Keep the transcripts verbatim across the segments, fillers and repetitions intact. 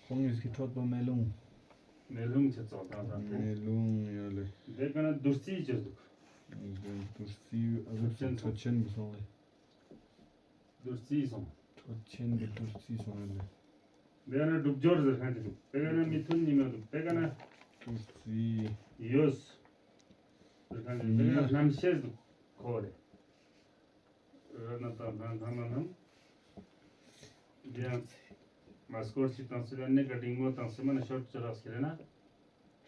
ཁོང་གཉིས་ཀྱི་འཕྲོད་པ་མེ་རླུང་། མེ་རླུང་ཆེ་ཙོག་དང་དང་དེ། མེ་རླུང་ཡོད་ལེ། དེ་ག་ན་བདུད་རྩི་ཅེས་འདུག་བདུད་རྩི་ཨ་ཟུག་འཕྲོད་ཆེན་གྱི་སོང་ལེ། བདུད་རྩི་སོང་། འཕྲོད་ཆེན་གྱི་བདུད་རྩི་སོང་ཡོད་ལེ། དེ་ག་ན་སྒྲུབ་སྦྱོར་ཟེར་མཁན་ཅིག་འདུག་དེ་ག་ན་མི་མཐུན་ཉི་མ་འདུག་དེ་ག་ན་བདུད་རྩི་ཡོད་ཟེར་མཁན་ཅིག་དེ་ག་ན་རྣམ་ཤེས་འདུག་ཁོ་རེ། ར་ན་དང་ཐང་ཐང་ན་ནམ། འདི་ཡང་མ་སྐོར་ཞིག་དང་སྲིད་ལ་ནི་ག་འབྲིང་མོ་དང་སྲིད་མ་ནི་ཤོར་ཅི་རག་ཟེར་ན།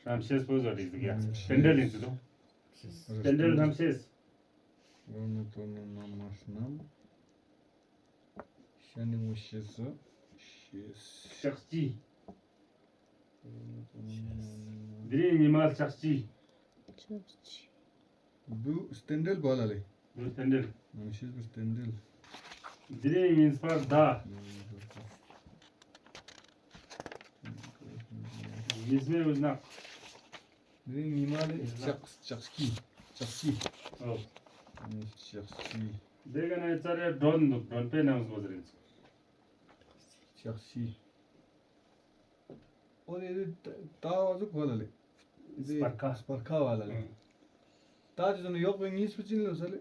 རྣམ་ཤེས་པོ་ཟོ་རིག་ཟིག་ཡ། རྣམ་ཤེས། རྟེན་འབྲེལ་ཡིན་ཚུལ་དང་། རྟེན་འབྲེལ་རྣམ་ཤེས། ར་ན་དང་ན་ནམ་མ་སྣམ། ཤ་ནི་མོ་ཤེས་སོ། ཤེས། ཤག་ཅི། འདི་རིང་ཉི་མ་ལྕགས་སྤྱི། ལྕགས་སྤྱི། བུ་རྟེན་འབྲེལ་བ་ལ་ལས། བུ་རྟེན་འབྲེལ། ནམ་ཤེས་བུ་རྟེན་འབྲེལ། འདི་རིང་ཉིན་སྤར་ཟླ། ཉིན་སྨེ་བུ་ནག་འདི་རིང་ཉི་མ་ལས་ལྕགས་ལྕགས་སྤྱི། ལྕགས་སྤྱི། ཨོ། ལྕགས་སྤྱི། འདི་ག་ནས་ཙ་རེ་སྒྲོན་འདུག་སྒྲོན་པའི་རྣམ་བཟོ་ཟེར་ཡིན། ལྕགས་སྤྱི། ཨོ་ནི་རི་ད་བ་ཟུག་གོ་ལ་ལེ། སྤར་ཁ། སྤར་ཁ་བ་ལ་ལེ། ད་ཅི་ཟེར་ན་ཡོག་པའི་གཉིས་པོ་ཅི་ལ་ཟེར་ལེ།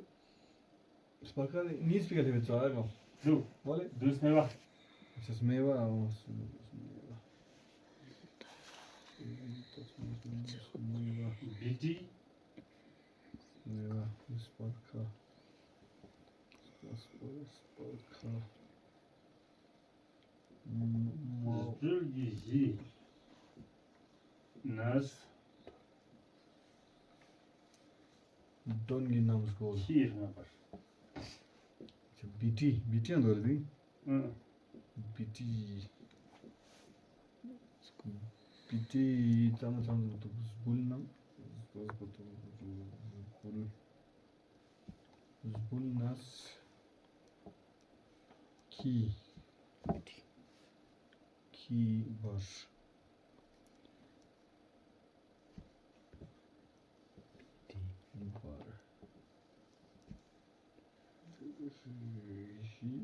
སྤར་ཁ་ལེ་གཉིས་པའི་ག་ལེ་བའི་ཙོ་ཨ་གོ། དུ། ཨོ་ལེ། དུ་སྨེ་བ། ཅི་སྨེ་བ་ཨོ་སྨེ་བ། སྨེ་བ། བི་ཏི། སྨེ་བ་སྤར་ཁ། སྤར་སྤར་ཁ། མོ། སྦྲུལ་གྱི་གཞི། ནས། སྒྲོན་གྱི་རྣམ་སྒོ། ཤིའི་སྔ་པར། བི་ཏི། བི་ཏི་ཡང་འདོད་རེད། ཨང་། བི་ཏི། བི་ཏི་ཙམ་ཙམ་དུ་སྦུལ་རྣམས། སྦུལ། སྦུལ་ནས། ཁྱི། ཁྱི་འབར། ཁྱི་འབར། ཤི།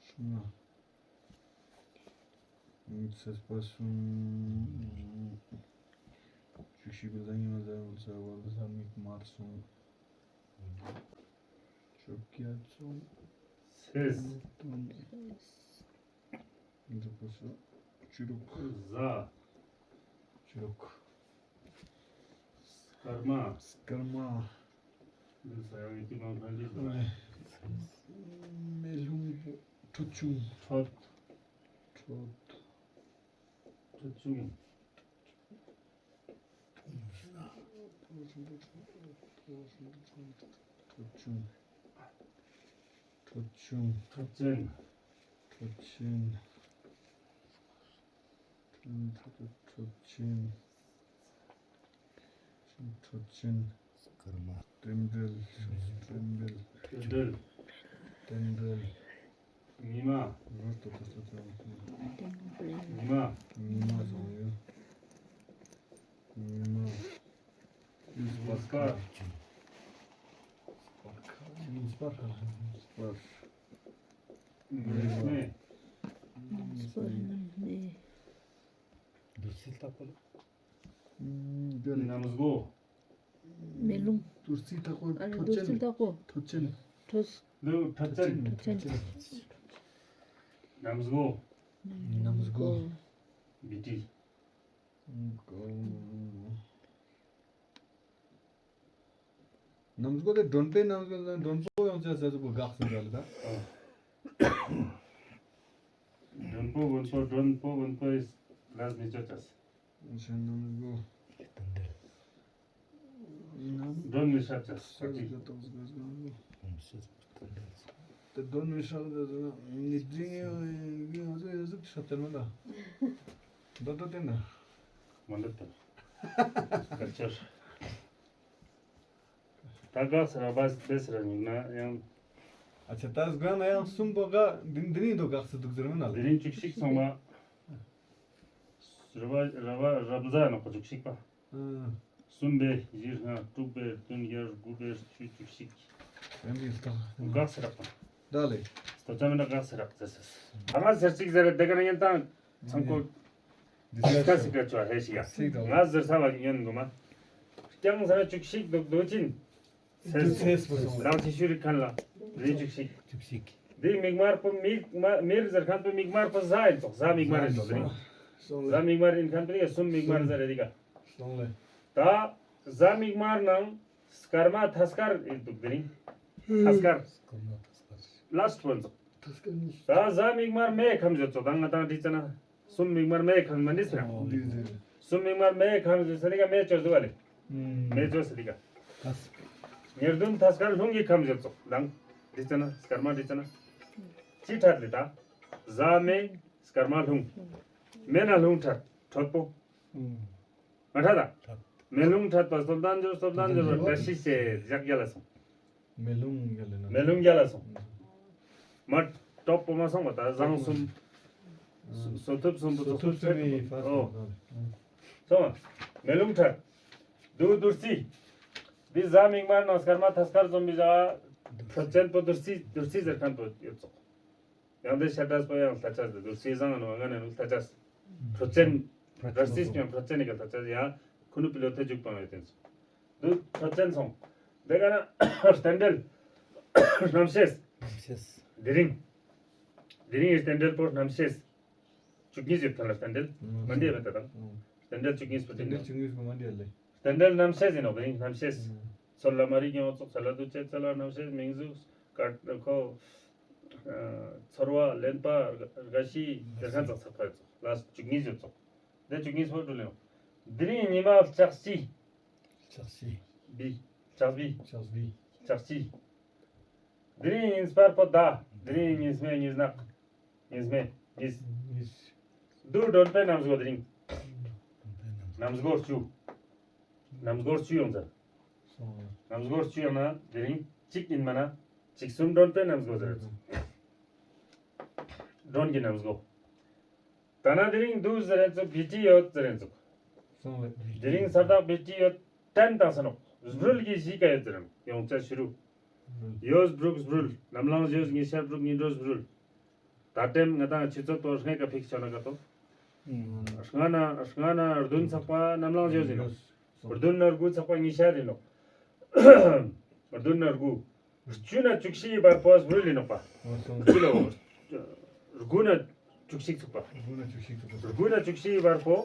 ཤུ་ང་། ཚེས་པ་གསུམ། བཅུ་བཞི་པའི་ལ་ཉི་མ་ལ་ཡང་ཚེ་བ་ལ་ལྷ་མིག་དམར་སོང་། བཅོ་བརྒྱད་སོང་། ཚེས། སྟོན། འདི་པོ་སོ། བཅུ་དྲུག་གཟའ། བཅུ་དྲུག་སྐར་མ། སྐར་མ། འདི་ས་ཡང་ཡིན་གྱི་མང་ཐང་འདི་ས། མེ་རླུང་པོ། ཁྲོ་ཆུང་། ཁྲོ། ཁྲོ། ཁྲོ་ཆུང་། ཁྲོ་ཆུང་། ཁྲོ་ཆུང་། ཁྲོ་ཆེན། ཁྲོ་ཆེན། ཁྲོ་ཆེན། ཁྲོ་ཆེན། སྐར་མ། རྟེན་འབྲེལ། རྟེན་འབྲེལ། རྟེན་འབྲེལ། རྟེན་འབྲེལ། ཉི་མ། ངོ་ཏོ་ཏོ་ཏོ་ཏོ། རྟེན་འབྲེལ། ཉི་མ། ཉི་མ་བཟང་ཡོད། ཉི་མ། ཉིན་སྤར། ཉིན་སྤར། ཉིན་སྤར། ཉིན་སྨེ། ཉིན་སྤར་ཉིན་སྨེ། བདུད་རྩི་ལྟ་བུ་ལ། ཨུམ། རྣམ་སྒོ། མེ་རླུང་། བདུད་རྩི་ལྟ་བུ། ཨ་རེ། ཁྲོ་ཆེན། བདུད་རྩི་ལྟ་བུ། ཁྲོ་ཆེན། ཁྲོ། འདི་ཁྲོ་ཆེན། ཁྲོ་ཆེན། རྣམ་སྒོ། རྣམ་སྒོ། བི་ཏི། རྣམ་སྒོ་དེ་སྒྲོན་པའི་རྣམ་སྒོ་དང་སྒྲོན་པོ་ཡང་བྱ་ཟེར་ཟུག་གི་དགག་ཟིན་འདྲ་ལ་ད། སྒྲོན་པོ་བོན་པོ། སྒྲོན་པོ་བོན་པོ་ཡིས་ལ་མི་ཆོད་ཅས། ཆ་རྣམ་སྒོ། རྣམ། སྒྲོན་མི་ཧྲབ་ཅས་ས་ཀི། ད་སྒྲོན་མི་ཧྲབ་ཅས་ན་ངེས་འབྲིང་ཡང་ང་ཚོ་ཡང་ཟུག་ཧྲབ་ཅས་མ་ད། འདོད་འདོད་དེ་ན། མ་འདོད་དེ་ན། སྐར་ཆར། ད་ག་ས་ར་བ་སི་ར་ཉིག་ན་ཡང་། ཨ་ཆ་ད་སྒོ་ན་ཡང་གསུམ་པོ་ག་འདི་འདི་ནི་འདུག་ག་ས་འདུག་ཟེར་མིན་ན་ལ། འདི་ནི་བཅུ་གཅིག་སོང་བ། ར་བ་ར་བ་ར་བཟའ་ནོ་བཅུ་གཅིག་པ། ཨང་། གསུམ་པའི་བཞི་ལྔ། དྲུག་པའི་བདུན་བརྒྱད། དགུ་པའི་བཅུ། བཅུ་གཅིག་ཡང་འདི་ལྟ། ག་ས་ར་པ། ད་ལེ། དོ་ཚང་མི་འདྲ་ག་ཟེར་རག་ཟེར་ཟེར། ཨ་ང་ཟེར་གཅིག་ཟེར་རེད་དེ་ག་ན་ཡན་དང་ཚང་ཁོ། ཌི་སི་ཀ་སི་ཀ་ཅོ་ཧེ་ཤི་ཡ། ང་ཟེར་ས་བ་ཡོན་གོ་མ། རྐྱང་ས་ན་བཅུ་གཅིག་འདུག་འདུག་ཅིན། ཚེས་ཚེས་པོ་སོང་། ལང་ཆི་ཤུ་རི་ཁན་ལ་རི་བཅུ་གཅིག་བཅུ་གཅིག་འདི་མིག་དམར་པོ་མིག་མ་མིར་ཟེར་ཁན་པོ་མིག་དམར་པོ་ཟ་ཡིན་ཙོག་ཟ་མིག་དམར་ཡིན་ཙོག་རི། ཟ་མིག་དམར་ཡིན་ཁན་པོ་ཡ་གསུམ་མིག་དམར་ཟ་རེ་རི་ག་ད་ཟ་མིག་དམར་ནང་སྐར་མ་ཐ་སྐར་ཡིན་འདུག་དེ་རིང་། ཐ་སྐར། ལཱསྟ་པོ་ཡིན་ཙོག་ད་ཟ་མིག་དམར་མེ་ཁམ་ཟེར་ཙོག་ད་ང་དང་རི་ཙ་ན། གསུམ་མིག་དམར་མེ་ཁམ་མ་ནི་ཟེར། གསུམ་མིག་དམར་མེ་ཁམ་ཟེར་ས་ནི་ག་མེ་ཅོ་ཟེར་བ་ལེ། མེ་ཅོ་ཟེར་ནི་ག་ཉེར་བདུན་ཐ་སྐར་ལྷུང་གི་ཁམ་ཟེར་ཙོག་དང་། འདི་ཙ་ན་སྐར་མ་འདི་ཙ་ན། ཅི་ཁྲ་ལེ་ད། ཟ་མེ་སྐར་མ་ལྷུང་། མེ་ན་ལྷུང་ཁྲ་ཁྲོད་པོ། མ་ཁྲ་ད། མེ་ལྷུང་ཁྲ་པ་སོལ་དན་འཇོར་སོལ་དན་འཇོར་བ་བཀྲ་ཤིས་ཆེ་ཞག་རྒྱ་ལ་སོང་། མེ་ལུང་རྒྱ་ལ་ན། མེ་ལུང་རྒྱ་ལ་སོང་། མ་ཊོབ་པོ་མ་སོང་བ་ད་བཟང་གསུམ། སོ་ཐུབ་གསུམ་པོ་སོ་ཐུབ་གསུམ་པོ་ཨོ། སོང་བ། མེ་ལུང་ཁྲ། དུ་བདུད་རྩི། འདི་ཟ་མིག་དམར་ནང་སྐར་མ་ཐ་སྐར་འཛོམས་པའི་ཟ། ཁྲོ་ཅན་པོ་བདུད་རྩི་བདུད་རྩི་ཟེར་མཁན་པོ་ཡོད་ཙོག་ཡང་དེ་ཤ་ཏྲས་པོ་ཡང་ལྷ་ཆ་ཟེར་བདུད་རྩི་བཟང་ནོ་ང་ནས་ནུ་ལྷ་ཆ། ཁྲོ་ཅན། བདུད་རྩི་ཀྱང་ཁྲོ་ཅན་ནི་ག་ལྷ་ཆ་ཡང་ཁུ་ནུ་པི་ལོ་ཐེ་འཇུག་པང་ཡོད་དེ་ཚོ། འདུ་ཁྲོ་ཅན་སོང་། དེ་ག་ན་རྟེན་འབྲེལ། རྣམ་ཤེས། རྣམ་ཤེས། དེ་རིང་། དེ་རིང་རྟེན་འབྲེལ་པོ་རྣམ་ཤེས། བཅུ་གཉིས་ཡོད་ཐལ་ལ་རྟེན་འབྲེལ། ཨང་མ་འདི་ཡོད་པ་དང་། ཨང་། རྟེན་འབྲེལ་བཅུ་གཉིས་པོ་དེ་རྟེན་འབྲེལ་ཡིན་ན། བཅུ་གཉིས་པོ་མ་འདི་ཡོད་ལེ། རྟེན་འབྲེལ་རྣམ་ཤེས་ཡིན་ནོ་དེ་རིང་རྣམ་ཤེས། ཨང་། ཚོར་ལ་མ་རིག་ཡོང་ཙོག་ཚ་ལ་དུ་ཅེ་ཚ་ལ་རྣམ་ཤེས་མིང་གཟུགས་སྐད་ཁོ། ཚོར་བ་ལེན་པ་རྒ་ཤི་དེ་ཁ་ཙག་ཚག་པ་ཡོད་ཙོག་ལ་བཅུ་གཉིས་ཡོད་ཙོག་དེ་བཅུ་གཉིས་པོ་འགྲུལ་ཡོང་། དེ་རིང་ཉི་མ་ལྕགས་ཀྱི། ལྕགས་ཀྱི། བི། ལྕགས་བི། ལྕགས་བི། ལྕགས་ཀྱི། དེ་རིང་ཉིན་སྤར་པོ་ཟླ། དེ་རིང་ཉིན་སྨེ་ཉིན་ནག་ཉིན་སྨེ་ཉིན། ཉིན། འདུ་སྒྲོན་པའི་གནམ་སྒོ་དེ་རིང་། གནམ་སྒོ་བཅུ། གནམ་སྒོ་བཅུ་ཡོང་ཚར། གནམ་སྒོ་བཅུ་ཡོང་ན་དེ་རིང་གཅིག་ཡིན་མ་ན་གཅིག་གསུམ་སྒྲོན་པའི་གནམ་སྒོ་ཟེར། སྒྲོན་གྱི་གནམ་སྒོ། ད་ན་དེ་རིང་འདུག་ཟེར་ཚོ་བི་ཏི་ཡོད་ཟེར་ཚོ། སོང་བས། དེ་རིང་ས་བདག་བི་ཏི་ཡོད་ཏན་དང་ས་ནོག་སྦྲུལ་གྱི་གཞིས་ཀ་ཡོད་ཟེར་ཡོང་ཆ་ཤི་རུ། ཡོས་སྦྲུག་སྦྲུལ། ནམ་ལངས་ཡོས་ཉི་ཤར་སྦྲུག་ཉི་འགྲོ་སྦྲུལ། ད་ལྟེམ་ང་དང་ཆུ་ཚོད་དོ་སྔས་ཀ་ཕིག་ཆོ་ན་ཀ་ཏོ། ལྔ་ན་ལྔ་ན་བདུན་ཚགས་པ་ནམ་ལངས་ཡོས་ཡིན་ནོག་བདུན་ན་དགུ་ཚགས་པ་ཉི་ཤར་ཡིན་ནོག་བདུན་ན་དགུ། བཅུ་ན་བཅུ་གཅིག་བར་པོ་སྦྲུལ་ཡིན་ནོག་པ། ཨོ་སོང་། བཅུ་ལ་འོ། དགུ་ན་བཅུ་གཅིག་ཚུགས་པ། དགུ་ན་བཅུ་གཅིག་ཚུགས་པ། དགུ་ན་བཅུ་གཅིག་བར་པོ།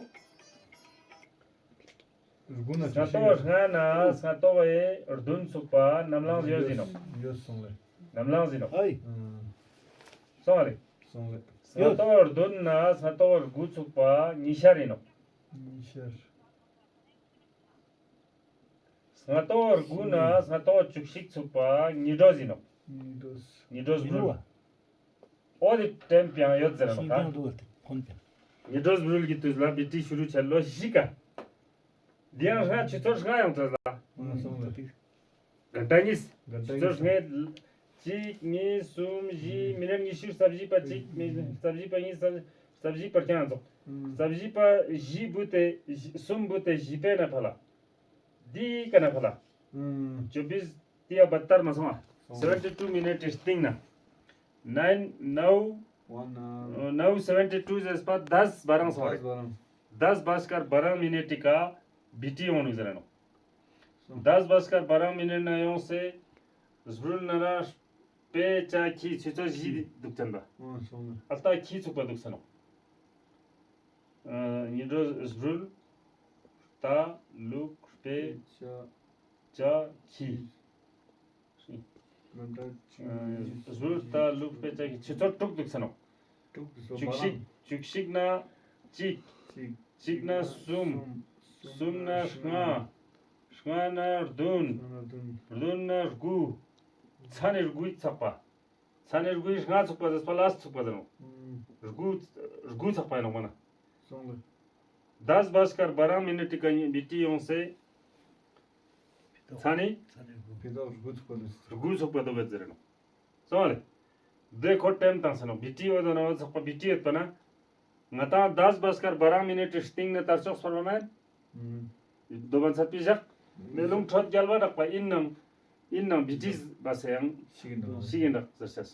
དགུ་ན་བཅུ་གཅིག་སྔ་ཏོག་སྔ་ན་སྔ་ཏོག་ཨེ་བདུན་ཚུགས་པ་ནམ་ལངས་ཡོད་ཡིན་ནོག་ཡོད་སོང་ལེ། ནམ་ལངས་ཡིན་ནོག་ཨའི། སོང་ལེ། སོང་ལེ། སྔ་ཏོག་བདུན་ན་སྔ་ཏོག་དགུ་ཚུགས་པ་ཉི་ཤར་ཡིན་ནོག་ཉི་ཤར། སྔ་ཏོག་དགུ་ན་སྔ་ཏོག་བཅུ་གཅིག་ཚུགས་པ་ཉི་འགྲོ་ཡིན་ནོག་ཉི་འགྲོ། ཉི་འགྲོ་སྦྲུལ། ཨོ་དེ་ཏེམ་པིང་ཡོད་ཟེར་ནོག་ད། ཉི་འགྲོ་སྦྲུལ་གྱི་དུས་ལ་བི་ཏི་ཤུ་རུ་ཆ་ལོ་བཞི་ཀ། འདི་ཡང་སྔ་ཆུ་ཚོད་ལྔ་ཡང་ཚར་ལ། ཨ་སོང་ལེ། ག་ད་གཉིས། ག་ད་ཆུ་ཚོད་གཉིས། ལྔ་གཅིག་གཉིས་གསུམ་བཞི་མི་ནེ་ཉི་ཤུ་རྩ་བཞི་པ་གཅིག་མི་རྩ་བཞི་པ་གཉིས་རྩ་བཞི་པ་རྐྱང་ཙོག་རྩ་བཞི་པ་བཞི་བུ་དེ་བཞི་གསུམ་བུ་དེ་བཞི་པའི་ན་ཕ་ལ། འདི་ཀ་ན་ཕ་ལ། ཨུམ། ཅོ་བིས་ཏི་ཡ་བ་ཏར་མ་སོང་ཨ། སོང་། སེ་ཝེན་ཊི་ཊུ་མི་ནེ་ཊི་སྟིང་ན། ནའིན་ནའུ། ཝན་ཨ། ནའུ་སེ་ཝེན་ཊི་ཊུ་ཟེར་པ་དཱས་བ་རང་སོང་ཨ། དཱས་བ་རང་། དཱས་བ་སྐར་བ་རང་མི་ནེ་ཊི་ཀ་བི་ཏི་ཡོང་ནུག་ཟེར་ནོག་སོང་། དཱས་བ་སྐར་བ་རང་མི་ནེ་ཊི་ན་ཡོང་སེ། སྦྲུལ་ན་ར། པེ་ཅ་ཁྱི་ཆུ་ཚོད་བཞི་འདུག་ཚན་པ། ཨ་སོང་ལེ། ཨ་ལྟ་ཁྱི་ཚུགས་པ་འདུག་ཚན་ནོག་ཉི་འགྲོ་སྦྲུལ། རྟ། ལུག་པེ། ཅ། ཅ། ཁྱི། སྦྲུལ་རྟ་ལུག་པེ་ཅ་ཁྱི་ཆུ་ཚོད་དྲུག་འདུག་ཚན་ནོག་དྲུག་འདུག་སོ། བཅུ་གཅིག་བཅུ་གཅིག་ན་གཅིག་གཅིག་གཅིག་ན་གསུམ། གསུམ་ན་ལྔ། ལྔ་ན་བདུན། བདུན་ན་དགུ། ཚ་ནི་དགུའི་ཚགས་པ། ཚ་ནི་དགུའི་ལྔ་ཚུགས་པ་ཟེར་པ་ལ་ཚུགས་པ་ཟེར་ནོག་དགུ། དགུ་ཚགས་པ་ཡིན་ནོག་མ་ན། སོང་ལེ། དཱས་བ་སྐར་བ་རང་མི་ནེ་ཊི་ཀ་བི་ཏི་ཡོང་སེ། ཚ་ནི། ཚ་ནི་དགུ། བི་ཏི་དགུ་ཚུགས་པ་ལ། དགུ་ཚུགས་པ་དོ་བེ་ཟེར་ནོག་སོང་ལེ། དེ་ཁོ་ཏེམ་དང་ཟེར་ནོག་བི་ཏི་ཡོད་ན་ཚགས་པ་བི་ཏི་ཡོད་པ་ན། ང་དང་དཱས་བ་སྐར་བ་རང་མི་ནེ་ཊི་སྟིང་ནས་དར་ལྕོག་སོར་བ་མེད། ཨུམ། དོ་བ་ཚད་པི་བཞག་མེ་ལུང་ཁྲོད་རྒྱལ་བ་རག་པ་ཡིན་ནང་། ཡིན་ནང་བི་ཏི་བ་སེ་ཡང་། ཤིག་ཡིན་འདུག་ཤིག་ཡིན་རག་ཟེར་ཤེས།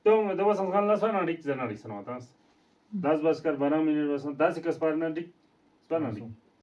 དོན་ངོ་དེ་བ་སང་སང་ལ་སྤར་ན་འགྲིག་ཟེར་ན་འགྲིག་ཟེར་བ་དང་། दस बजकर बारह मिनट བ་སང་ད་སི་ཀ་སྤར་ན་འགྲིག་སྤར་ན་འགྲིག